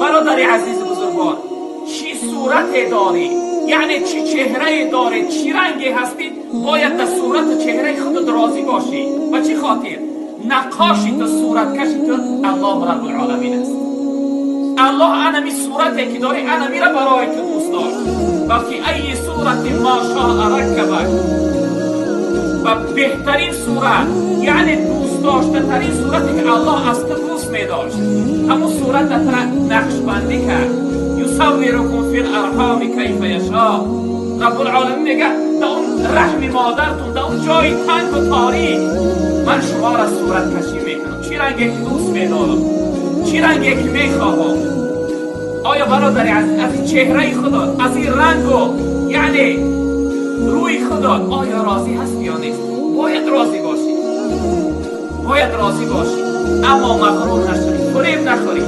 Бародари азизи бузургвор, чӣ сурате дорӣ, яъне чӣ чеҳрае дорӣ, чӣ ранге ҳастӣ, бояд дар сурату чеҳраи худат розӣ бошӣ. Ба чӣ хотир? Наққоши ту, сураткаши ту Аллоҳ Раббулоламин аст. Аллоҳ анами сурате ки дорӣ, анамира барои ту дӯст дошт. Ва фи айи сурати ма шоа раккабак, ва беҳтарин сурат, яъне дӯстдоштатарин сурате ки Аллоҳ аз ту дӯст медошт, ҳамун сурата тура нақшбандӣ кард. Юсаввирукум фил арҳоми кайфа яшо. Раббулоламин мегӯяд: дар он раҳми модаратон, дар он ҷои тангу торик ман шуморо сураткашӣ мекунам, чӣ ранге ки дӯст медорам, чӣ ранге ки мехоҳам. Оё, бародари азиз, аз ин чеҳраи худо, аз ин рангу яъне рӯи худо оё розӣ ҳастӣ ё нест? Бояд розӣ бошӣ, бояд розӣ бошӣ, аммо мағрур нашавӣ, фуреб нахӯрӣ.